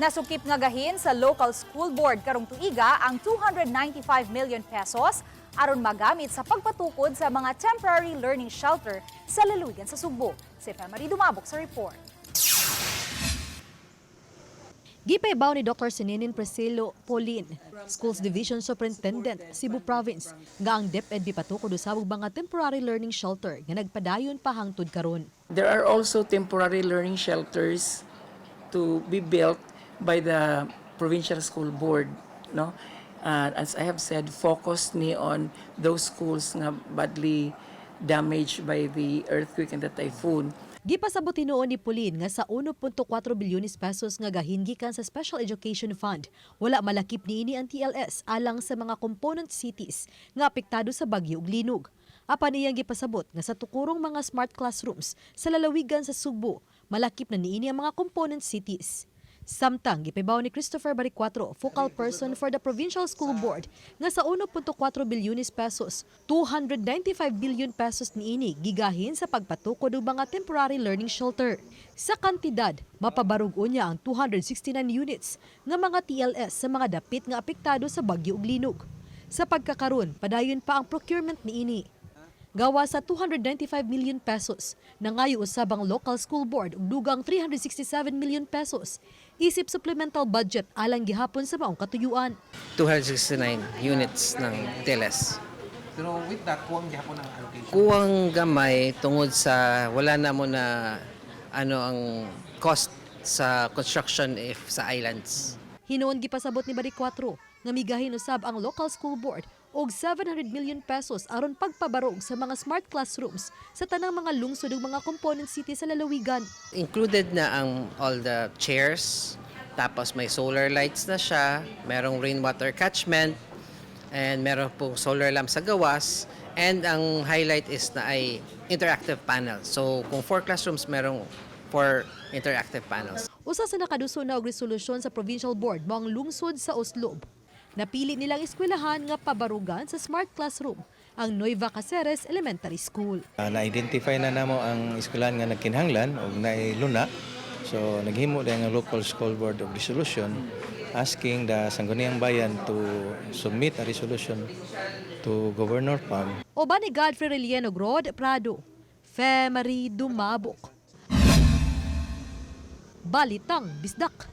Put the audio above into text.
Nasukip nga gahin sa local school board karong tuiga ang 295 million pesos aron magamit sa pagpatukod sa mga temporary learning shelter sa lalawigan sa Sugbo. Si Marie Dumabok sa report. Gipaibaw ni Dr. Sininin Priscilo Paulin, Schools Division Superintendent, Cebu Province, nga ang DepEd mipatukod usab og mga temporary learning shelter nga nagpadayon pa hangtod karon. There are also temporary learning shelters to be built by the provincial school board, no? As I have said, focus ni on those schools nga badly damaged by the earthquake and the typhoon. Gipasabot tinuon ni Paulin nga sa 1.4 bilyones pesos nga gahin gikan sa Special Education Fund, wala malakip niini ang TLS alang sa mga component cities nga apektado sa bagyo ug linog. Apan iyang gipasabot nga sa tukurong mga smart classrooms sa lalawigan sa Sugbo, malakip na niini ang mga component cities. Samtang gipaibaw ni Christopher Baricuatro, focal person for the Provincial School Board, nga sa 1.4 bilyones pesos, 295 billion pesos niini gigahin sa pagpatukod og mga temporary learning shelter. Sa kantidad, mapabarug unya ang 269 units nga mga TLS sa mga dapit nga apektado sa bagyo ug linog. Sa pagkakaron, padayon pa ang procurement niini. Gawa sa 295 million pesos, nangayo usab ang local school board og dugang 367 million pesos isip supplemental budget alang gihapon sa maong katuyuan. 269 units ng TLS. Pero with that, kuwang gihapon ang allocation. Kuwang gamay tungod sa wala na mo na ano ang cost sa construction if sa islands. Hinuon gipasabot ni Baricuatro nga migahin usab ang local school board og 700 million pesos aron pagpabarog sa mga smart classrooms sa tanang mga lungsod ug mga component city sa lalawigan. Included na ang all the chairs, tapos may solar lights na siya, merong rainwater catchment, and meron pong solar lamp sa gawas, and ang highlight is na ay interactive panel. So kung four classrooms, merong four interactive panels. Usa sa nakaduso na og resolusyon sa provincial board mao ang lungsod sa Oslob. Napili nilang eskwelahan nga pabarugan sa smart classroom ang Nueva Caceres Elementary School. Na-identify na namo ang eskwelahan nga nagkinahanglan og naay luna. So naghimo din ang local school board of resolution asking the Sangguniang Bayan to submit a resolution to Governor Pam. Uban ni Godfrey Relieno Grod Prado. Fe Marie Dumabok. Balitang Bisdak.